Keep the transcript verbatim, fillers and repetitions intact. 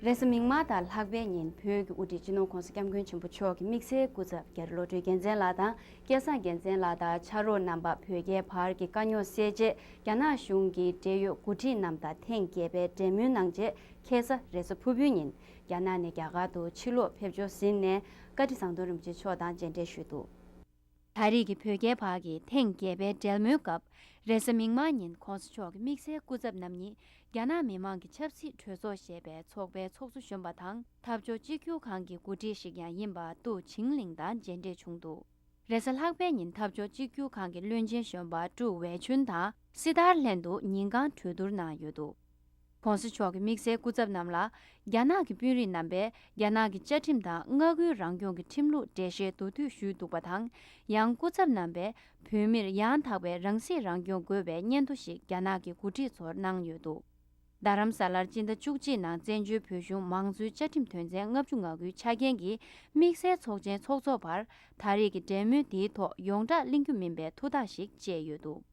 རེས་གཟའ་མིག་དམར་དང་ལྷག་པའི་ཉིན་བོད་ཀྱི་དབུ་ཁྲིད་སྤྱི་ནོར་༧གོང་ས་༧སྐྱབས་མགོན་ཆེན་པོ་མཆོག་གི་དམིགས་བསལ་སྐུ་ཚབ་རྒྱ་རི་བློ་གྲོས་རྒྱལ་མཚན་ལགས་དང་སྐལ་བཟང་རྒྱལ་མཚན་ལགས་དང་ཕྱག་རོགས་རྣམ་པ་བོད་རྒྱའི་བར་གྱི་དཀའ་རྙོག་སེལ་ཆེད་རྒྱ་ནག་གཞུང་གི་འབྲེལ་ཡོད་འགོ་ཁྲིད་རྣམས་དང་ཐེངས་བརྒྱད་པའི་འབྲེལ་མོལ་གནང་རྗེས་ཁ་སང་རེས་གཟའ་ཕུར་བུའི་ཉིན་རྒྱ་ནག་ནས་རྒྱ་གར་དུ་ཕྱིར་ལོག་ཕེབས་འབྱོར་ཟིན་ནས་བཀའ་ཁྲི་ཟམ་གདོང་རིན་པོ་ཆེ་མཆོག་དང་མཇལ་འཕྲད་ཞུས་འདུག་ད་རེས་ཀྱི་བོད་རྒྱའི་བར་གྱི་ཐེངས་བརྒྱད་པའི་འབྲེལ་མོལ་སྐབས་རེས་གཟའ་མིག་དམར་ཉིན་༧གོང་ས་མཆོག་གི་དམིགས་བསལ་སྐུ་ཚབ་རྣམ་གཉིས་རྒྱ་ནག་མི་དམངས་ཀྱི་ཆབ་སྲིད་གྲོས་ཚོགས་ཞེས་པའི་ཚོགས་པའི་ཚོགས་གཙོ་གཞོན་པ་དང་འཐབ་ཕྱོགས་གཅིག་གྱུར་ཁང་གི་འགོ་ཁྲིད་ཞིག་ཡང་ཡིན་པ་ཏུའུ་ཆིང་ལིང་དང་མཇལ་འཕྲད་བྱུང་འདུག་རེས་གཟའ་ལྷག་པའི་ཉིན་འཐབ་ཕྱོགས་གཅིག་གྱུར་ཁང་གི་བློན་ཆེན་གཞོན་པ་ཀྲུའུ་ཝེ་ཆུན་དང་སི་ཐར་ལྷན་དུ་ཉིན་གང་གྲོས་བསྡུར་གནང་ཡོད་འདུག ༸གོང་ས་མཆོག་གི་དམིགས་བསལ་སྐུ་ཚབ་རྣམས་ལ་རྒྱ་ནག་གི་དཔོན་རིགས་རྣམ་པས་རྒྱ་ནག་གི་བཅའ་ཁྲིམས་དང་མངའ་ཁུལ་རང་སྐྱོང་གི་ཁྲིམས་ལུགས་འགྲེལ་བཤད་མདོར་བསྡུས་ཞུས་འདུག་པ་དང་། ཡང་སྐུ་ཚབ་རྣམ་པས་བོད་མིར་ཡང་དག་པའི་རང་སྲིད་རང་སྐྱོང་དགོས་པའི་སྙན་ཐོ་ཞིག་རྒྱ་ནག་གི་འགོ་ཁྲིད་ཚོར་གནང་ཡོད་འདུག་རྡ་རམ་ས་ལར་སྤྱི་ཟླ་བཅུ་གཅིག་ནང་བཙན་བྱོལ་བོད་གཞུང་མང་གཙོའི་བཅའ་ཁྲིམས་དོན་ཚན་ལྔ་བཅུ་ང་དགུའི་ཆ་རྐྱེན་གྱིས་དམིགས་བསལ་ཚོགས་ཆེན་ཚོགས་ཚོགས་བར་ད་རེས་ཀྱི་འབྲེལ་མོལ་འདིའི་ཐོག་ཡོངས་གྲགས་གླེང་རྒྱུ་མིན་པའི་ཐུགས་ཐག་ཞིག་བཅད་ཡོད་འདུག